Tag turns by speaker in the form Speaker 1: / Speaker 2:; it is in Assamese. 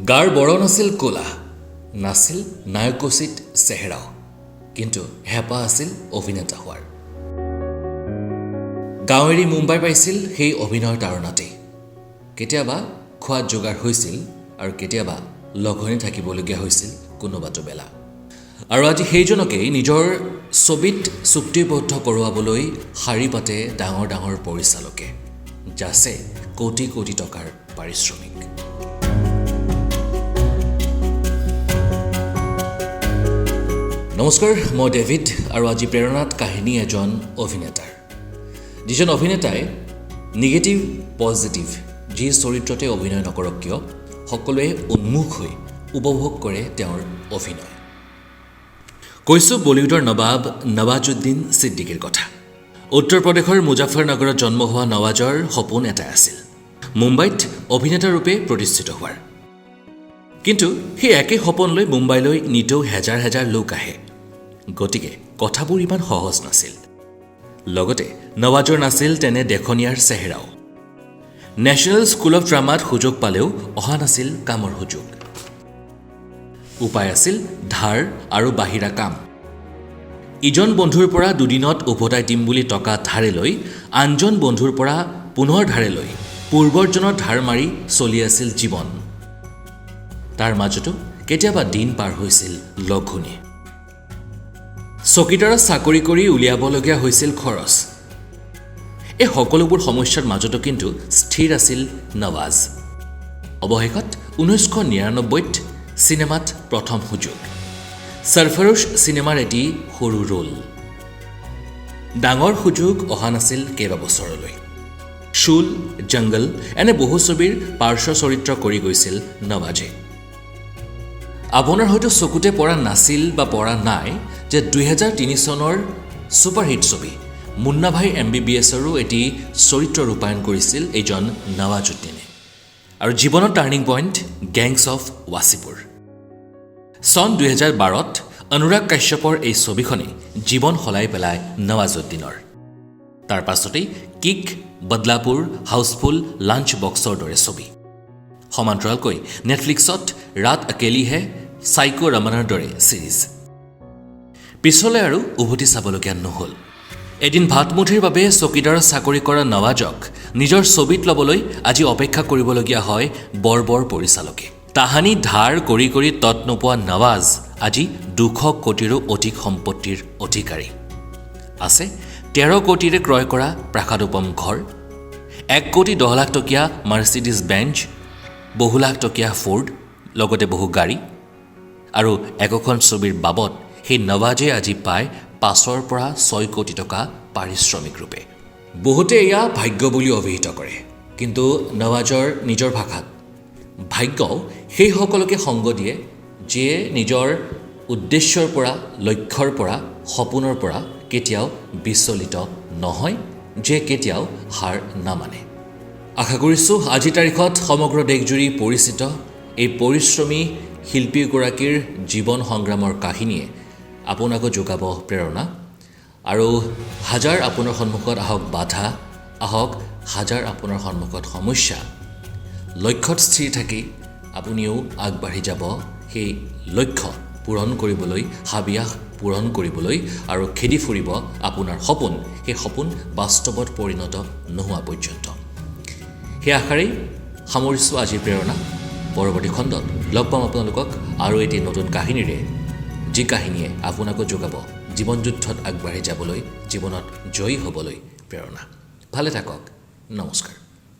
Speaker 1: গাৰ বৰণ আছিল ক'লা, নাছিল নায়কোচিত চেহেৰাও, কিন্তু হেঁপাহ আছিল অভিনেতা হোৱাৰ। গাঁও এৰি মুম্বাই পাইছিল সেই অভিনয়ৰ তাড়নাতেই। কেতিয়াবা খোৱাত যোগাৰ হৈছিল আৰু কেতিয়াবা লঘোণে থাকিবলগীয়া হৈছিল কোনোবাটো বেলা। আৰু আজি সেইজনকেই নিজৰ ছবিত চুক্তিবদ্ধ কৰোৱাবলৈ শাৰী পাতে ডাঙৰ ডাঙৰ পৰিচালকে, যাচে কোটি কোটি টকাৰ পাৰিশ্ৰমিক। নমস্কাৰ, মই ডেভিড আৰু আজি প্ৰেৰণাত কাহিনী এজন অভিনেতাৰ, যিজন অভিনেতাই নিগেটিভ পজিটিভ যি চৰিত্ৰতে অভিনয় নকৰক কিয়, সকলোৱে উন্মুখ হৈ উপভোগ কৰে তেওঁৰ অভিনয়। কৈছোঁ বলিউডৰ নবাব নৱাজুদ্দিন ছিদ্দিকীৰ কথা। উত্তৰ প্ৰদেশৰ মুজাফৰনগৰত জন্ম হোৱা নৱাজৰ সপোন এটাই আছিল, মুম্বাইত অভিনেতাৰূপে প্ৰতিষ্ঠিত হোৱাৰ। কিন্তু সেই একে সপোন লৈ মুম্বাইলৈ নিতৌ হেজাৰ হেজাৰ লোক আহে, গতিকে কথাবোৰ ইমান সহজ নাছিল। লগতে নৱাজৰ নাছিল তেনে দেখনীয়াৰ চেহেৰাও। নেশ্যনেল স্কুল অফ ড্ৰামাত সুযোগ পালেও অহা নাছিল কামৰ সুযোগ। উপায় আছিল ধাৰ আৰু বাহিৰা কাম। ইজন বন্ধুৰ পৰা দুদিনত উভতাই দিম বুলি টকা ধাৰে লৈ আনজন বন্ধুৰ পৰা পুনৰ ধাৰে লৈ পূৰ্বৰজনৰ ধাৰ মাৰি চলি আছিল জীৱন। তাৰ মাজতো কেতিয়াবা দিন পাৰ হৈছিল লঘোণে। চকীদাৰত চাকৰি কৰি উলিয়াবলগীয়া হৈছিল খৰচ। এই সকলোবোৰ সমস্যাৰ মাজতো কিন্তু স্থিৰ আছিল নৱাজ। অৱশেষত 1999ত চিনেমাত প্ৰথম সুযোগ, সৰফৰোচ চিনেমাৰ এটি সৰু ৰোল। ডাঙৰ সুযোগ অহা নাছিল কেইবাবছৰলৈ। শুল, জংগল এনে বহু ছবিৰ পাৰ্শ্ব চৰিত্ৰ কৰি গৈছিল নৱাজে। আপোনাৰ হয়তো চকুতে পৰা নাছিল বা পৰা নাই যে 2003 চনৰ ছুপাৰহিট ছবি মুন্নাভাই এমবিবিএছৰো এটি চৰিত্ৰ ৰূপায়ণ কৰিছিল এইজন নৱাজুদ্দিনে। আৰু জীৱনৰ turning point Gangs of Wasseypur. চন 2012ত অনুৰাগ কাশ্যপৰ এই ছবিখনে জীৱন সলাই পেলায় নৱাজুদ্দিনৰ। তাৰ পাছতেই কিক, বদলাপুৰ, হাউচফুল, লাঞ্চ বক্সৰ দৰে ছবি। সমান্তৰালকৈ নেটফ্লিক্সত ৰাত অকেলি হে, চাইকো ৰমনৰ দৰে ছিৰিজ। পিছলৈ আৰু উভতি চাবলগীয়া নহ'ল। এদিন ভাতমুঠিৰ বাবে চকীদাৰৰ চাকৰি কৰা নৱাজক নিজৰ ছবিত ল'বলৈ আজি অপেক্ষা কৰিবলগীয়া হয় বৰ বৰ পৰিচালকে। তাহানি ধাৰ কৰি কৰি তত নোপোৱা নৱাজ আজি 200 কোটিৰো অধিক সম্পত্তিৰ অধিকাৰী। আছে 13 কোটিৰে ক্ৰয় কৰা প্ৰাসাদোপম ঘৰ, 1 কোটি 10 লাখ টকীয়া মাৰ্চিডিজ বেঞ্জ, বহু লাখ টকীয়া ফ'ৰ্ড, লগতে বহু গাড়ী। আৰু একোখন ছবিৰ বাবদ সেই নৱাজে আজি পায় 5ৰ পৰা 6 কোটি টকা পাৰিশ্ৰমিক ৰূপে। বহুতে এয়া ভাগ্য বুলি অভিহিত কৰে, কিন্তু নৱাজৰ নিজৰ ভাষাত ভাগ্যও সেইসকলকে সংগ দিয়ে যিয়ে নিজৰ উদ্দেশ্যৰ পৰা, লক্ষ্যৰ পৰা, সপোনৰ পৰা কেতিয়াও বিচলিত নহয়, যিয়ে কেতিয়াও হাৰ নামানে। আশা কৰিছোঁ আজিৰ তাৰিখত সমগ্ৰ দেশজুৰি পৰিচিত এই পৰিশ্ৰমী শিল্পীগৰাকীৰ জীৱন সংগ্ৰামৰ কাহিনীয়ে আপোনাকো যোগাব প্ৰেৰণা। আৰু হাজাৰ আপোনাৰ সন্মুখত আহক বাধা, আহক হাজাৰ আপোনাৰ সন্মুখত সমস্যা, লক্ষ্যত স্থিৰ থাকি আপুনিও আগবাঢ়ি যাব সেই লক্ষ্য পূৰণ কৰিবলৈ, হাবিয়াস পূৰণ কৰিবলৈ আৰু খেদি ফুৰিব আপোনাৰ সপোন, সেই সপোন বাস্তৱত পৰিণত নোহোৱা পৰ্যন্ত। সেই আশাৰেই সামৰিছোঁ আজিৰ প্ৰেৰণা। পৰৱৰ্তী খণ্ডত লগ পাম আপোনালোকক আৰু এটি নতুন কাহিনীৰে, যি কাহিনীয়ে আপোনাকো যোগাব জীৱন যুদ্ধত আগবাঢ়ি যাবলৈ, জীৱনত জয়ী হ'বলৈ প্ৰেৰণা। ভালে থাকক, নমস্কাৰ।